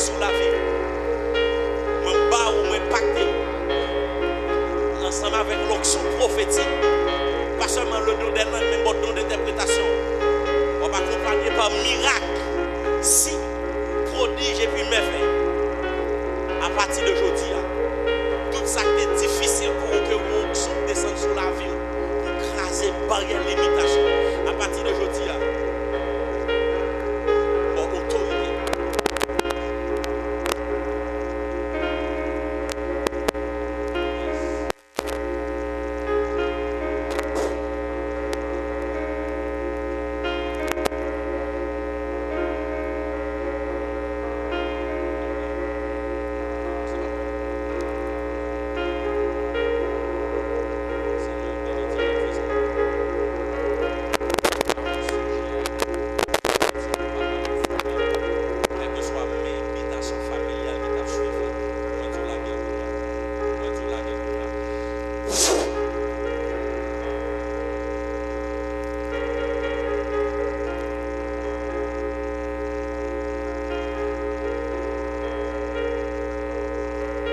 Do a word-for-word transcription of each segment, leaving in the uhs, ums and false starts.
sou lavi w. Mwen ba ou, mwen pakte w ansanm avèk lonksyon pwofetik. Pa sèlman le don des langues, men bon don d'interprétation. W ap akonpanye pa mirak, siy, pwodij epi mèvèy. Apati de jodi a, tout sa k te difisil pou ou, ke yon onksyon desann sou lavi w pou kraze baryè limitasyon. Apati de jodi a, ou otorite. Kèlkeswa men envitasyon familyal ki t ap swiv li, mwen di w lage l kounye a. Mwen di w lage l kounye a.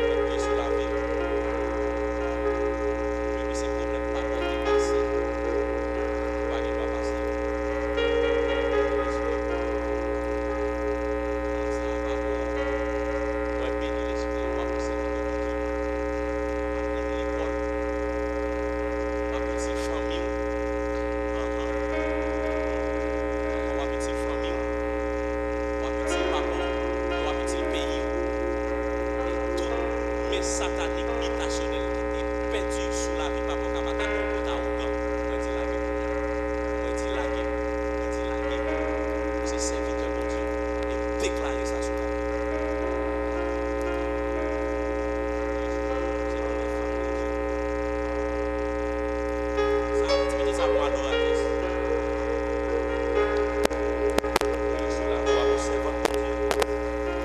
Mwen priye sou lavi w. Depi se pwoblèm papa ki pase, ou pa gen dwa pase. Mwen beni lespri w. Sa a pa bon. Mwen beni lespri w. W ap yon sèvitè Bondye. W ap itil lekòl. W ap itil fanmi w. Anhan. Anhan, w ap itil fanmi w. W ap itil papa w. W ap itil peyi w. E tout men satanik bitasyonèl ki te pèdi sou lavi papa w k ap atake w pou w ta awogan. Mwen di lage kounye a. Mwen di lage. Mwen di lage. Ou se sèvitè Bondye. E m deklare sa sou lavi w. Sa, ti minit sa pou adoratris. Ou ap yon sèvant Bondye.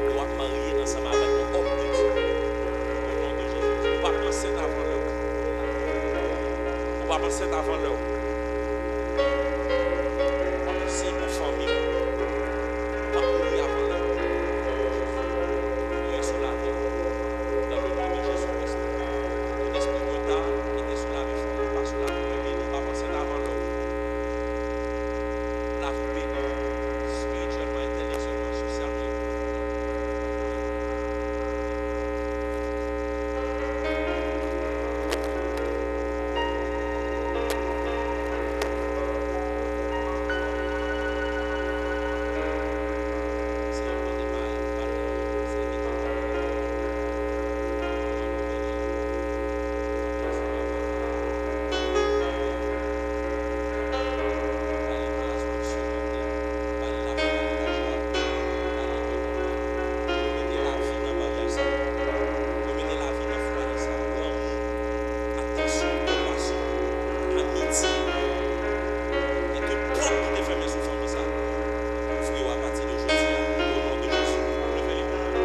Ou ap marye ansanm avèk yon òm de Dye. O non de Jezi. Ou p ap ansent avan lè w. Ou p ap ansent avan lè w. W ap yon senp fanmi. Ou p ap mouri avan lè w. Priye sou lavi w. Dans le nom de Jésus-Christ. Tout espri reta ki te sou lavi fanmi w, pa sou lavi w, mwen beni w, w ap ansent avan lè w. Lavi w beni, espirityèlman, entèlektyèlman, sosyalman, ekonomikman. Remete lavi nan maryaj sa. Remete lavi nan fwaye sa. Lanmou, atansyon, konpasyon, amitye. E tout pòt ki te fèmen sou fanmi sa, ouvri yo apati de jodi a. O non de Jezi, leve li pou mwen.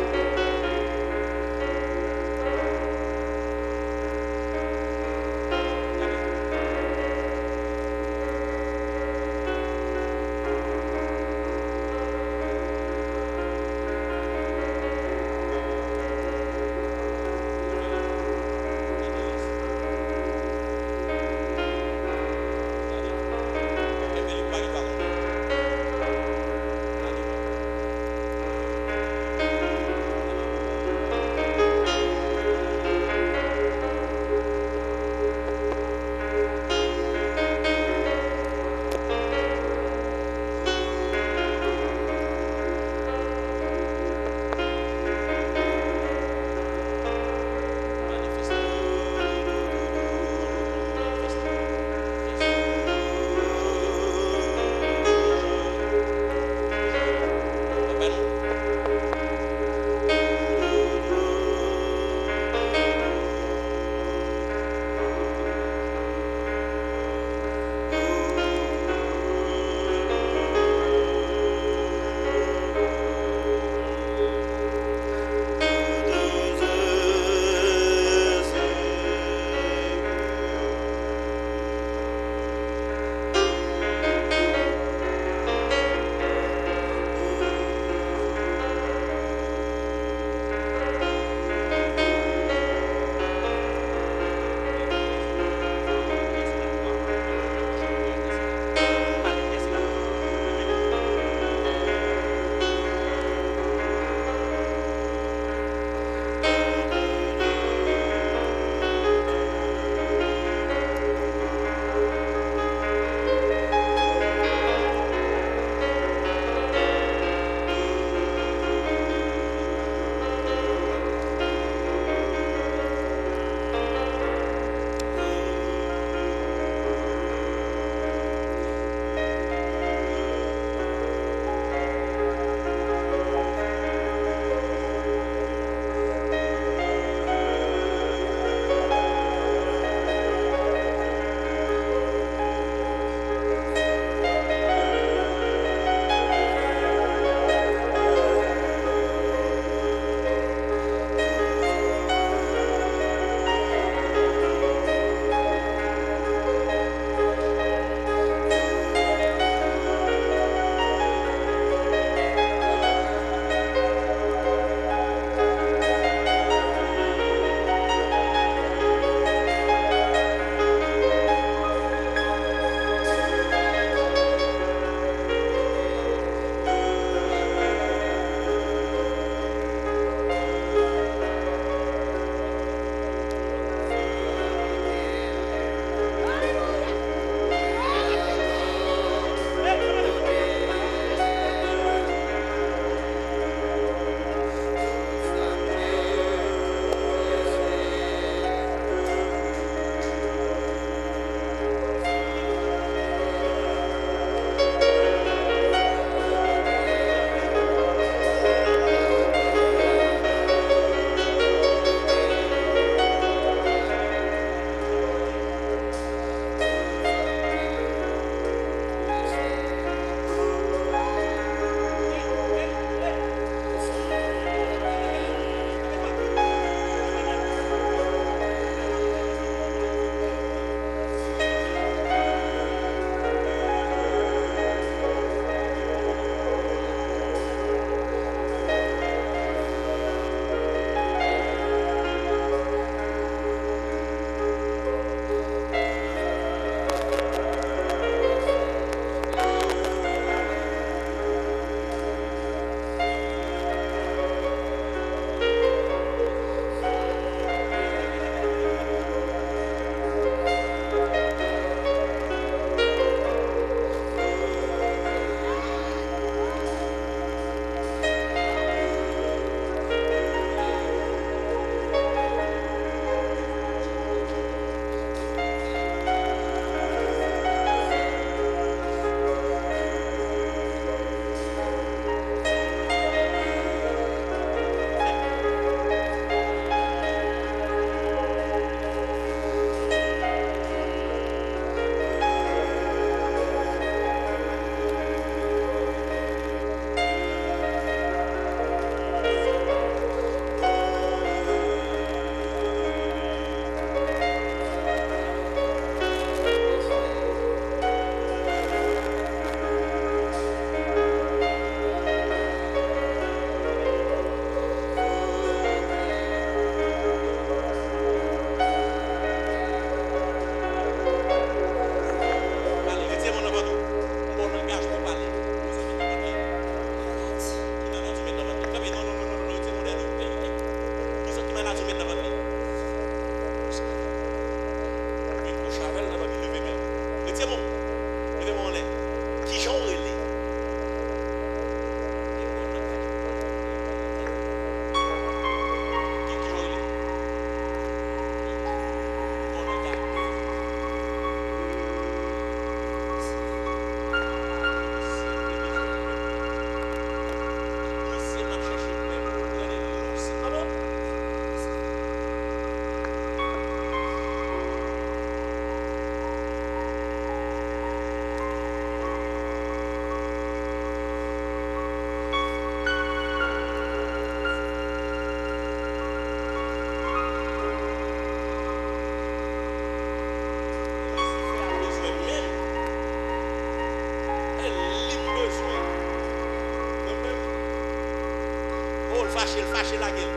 L fache, l fache, lage l.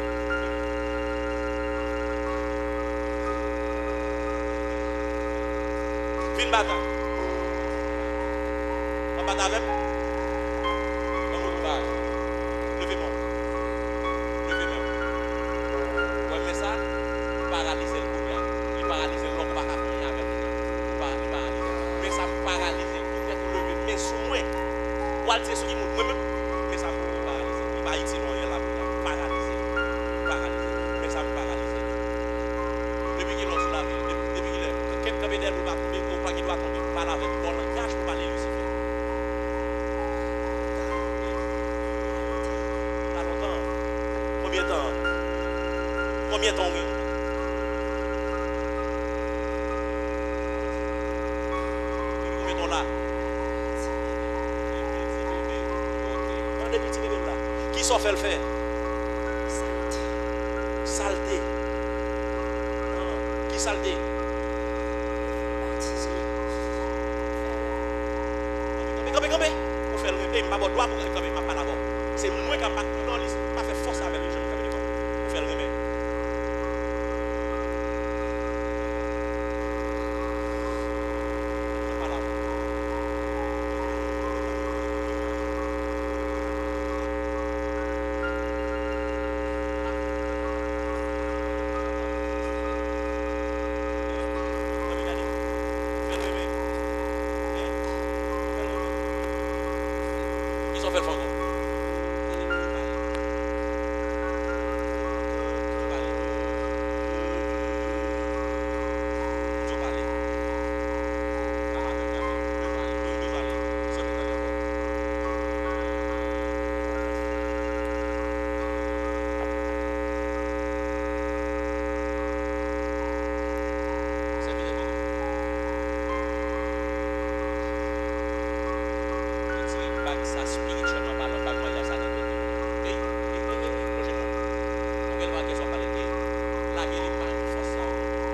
Vin batan. W ap bat avè m? Ban m wout ou bay. Leve men w. Leve men w. Ou wè men sa? Ou paralize l kounye a. Li paralize l lòk ou pa ka fè anyen avè l kounye a. Ou pa, li paralize l. Men sa m paralize l. Poutèt ou leve men sou mwen. Ou al tire sou ki moun? Mwen menm? Men sa m paralize l. Li pa itil ou anyen la kounye a. Paralize l. Paralize l. Men sa m paralize l. Depi kilè w sou lavi? Depi, depi kilè? Kèt kanpe dèyè l pou l pa tonbe, ou pa gen dwa tonbe. Pale avè l. Ba w langaj pou pale Lisifè. Pa lontan. Konbyen tan? Konbyen tan w gen? Depi konbyen tan w la? Depi ti bebe. Ok. An, depi ti bebe m la. Kisa w fè l fè? Salte. Salte. An, ki salte? Kanpe, kanpe, kanpe, kanpe. Ou fè l renmen. Ey, m pa ba w dwa pou kanpe, m ap pale avè w. Se mwen k ap bat. Non, li pa fè fòs avè l, li janm kanpe devan. Ou fè l renmen. Mwen pale avè w. Kisa w fè l fè ankò? Sèvitè Bondye. Retire bag sa espirityèlman palan, bag maryaj sa nan tèt li. Ey, ey, ey, ey, ey, lonje men w. Ou gen dwa gen sa w pale. Ey, lage li, pa gen fòs sa.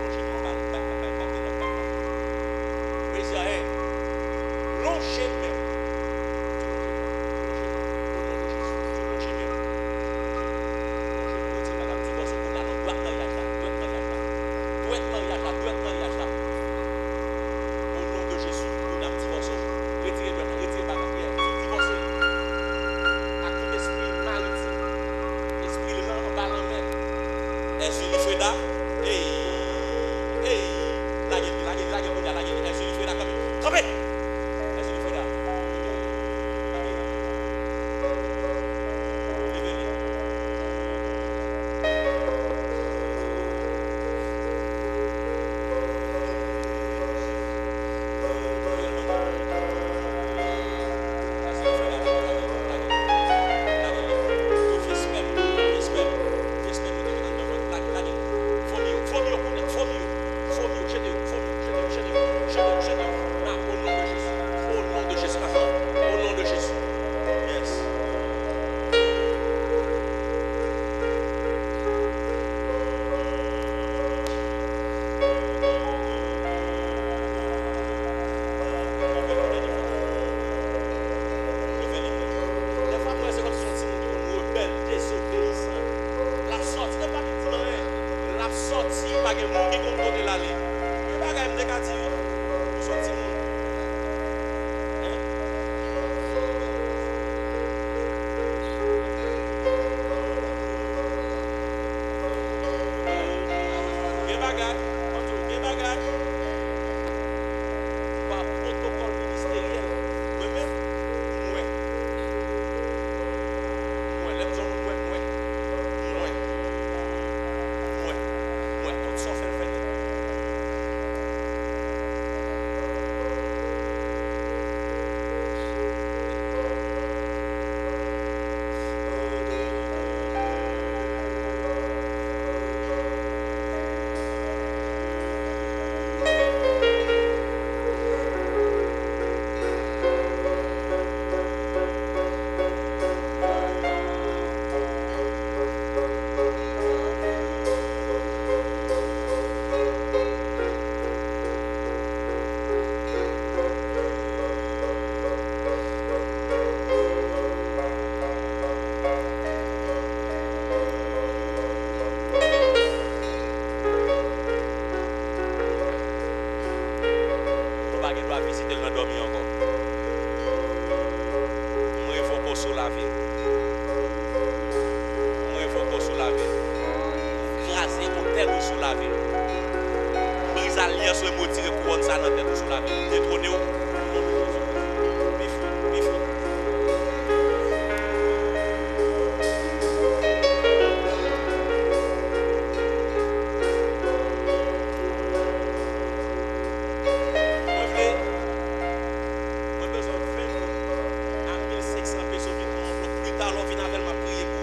Lonje men w, bal, bal, bal, bal, bal, bal, bal. Mezya, ey. Lonje men w. Lonje men w. Lonje men w. O non de Jezi. Lonje men w. Lonje men w. Lonje men w. Retire bag la. Divòse kounye a nan dwèt maryaj la. Dwèt maryaj la. Dwèt maryaj la. Dwèt maryaj la. O non de Jezi, kounye a m divòse w. Retire dwèt la, retire bag la. Yeah, divòse. Ak tout espri maritim, espri lan anba lanmè. Èzili Freda, ey, ey, lage l, lage l, lage l kounye a, lage l. Èzili Freda, kanpe, kanpe! Èzili Freda. lavi l. Mwen envoke w sou lavi l. Kraze otèl ou sou lavi l. Brize alyans ou e retire kouwòn sa nan tèt ou sou lavi l. Detwone w. O non de Jezi. Pi fò, pi fò. Mwen vle, mwen bezwen ven goud a mil senk san peso ki nan anvlòp. Pita lè w vin avè l, m ap priye pou